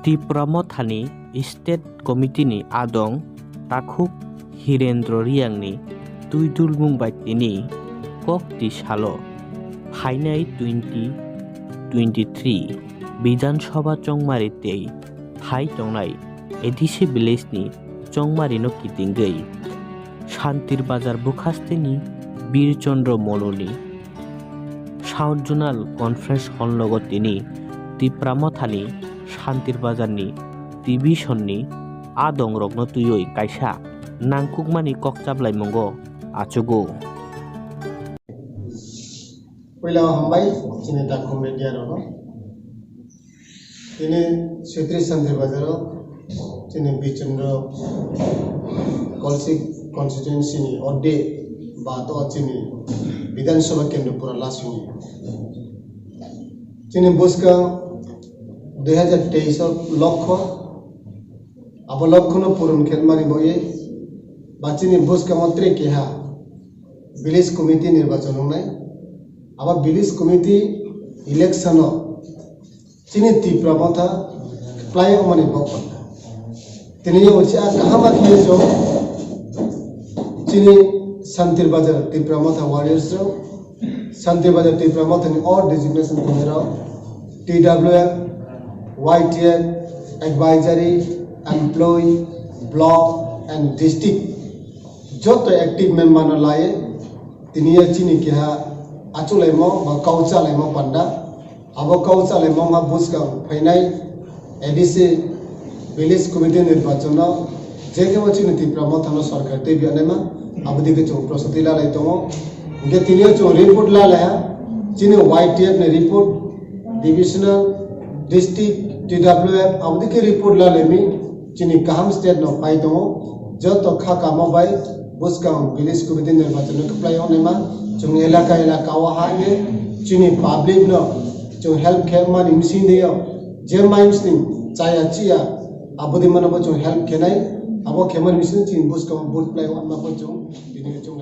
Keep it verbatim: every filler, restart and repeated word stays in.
Tipra Mothani State Committee ni adong takhuk Hirendra Reang ni twi dulmung bai tini kok ti salo phainai twenty twenty-three Bidhan Sabha chongmari tei phai tongnai A D C village ni chongmari no kitingwi Santir Bazar bwkhasteni Bir Chandra Moloni South Zonal Conference Hall logo tini Tipra Mothani Santir Bazar ni T V sonni adong rokno twiwi kaisa nangkukmani kok chaplaimungo achugo. Puila hambai chini takhuk media rokno. Tini Sitri Santir Bazar o chini Bichandra Kolsik constituency ni ode ba to chini Bidhan Sabha Kendra pura lasini. Chini buska dui hajar teis o lokho, abo lokho no puron khe mani bo ye ba chini buska mo tre keha village committee nirbachon wngnai. Abo village committee election o chini Tipra Motha khlai mani bok panda. Tini yo uchi a kaham a khe jo chini Santir Bazar Tipra Motha warriors rok, Santir Bazar Tipra Motha ni all designation tongwi rok, T W F, Y T F, advisory, employee, block and district joto active member no lai tini yo chini keha achulaimo ba kau chalaimo panda. Abo kau chalaimo wngkha buskang phainai A D C village committee nirbachon no je kebo chini Tipra Motha no sorkar tei biya naima abo dike chwng prostuti lalai tongo. Hingke tini o chwng report lalaiha chini Y T F ni report, divisional, district, T W F abo dike report lalaimi chini kaham state no pai tongo. Joto kha kamo bai buskang village committee nirbachon no kwplai wngnai ma chwng elaka elaka o ha ye chini public no chwng help khe mani bising de yo je mai bising chaya chiya abo de mano bo chwng help khe nai abo khe mani bising chini buskang vote plai wngnai ma bo chwng tini chwng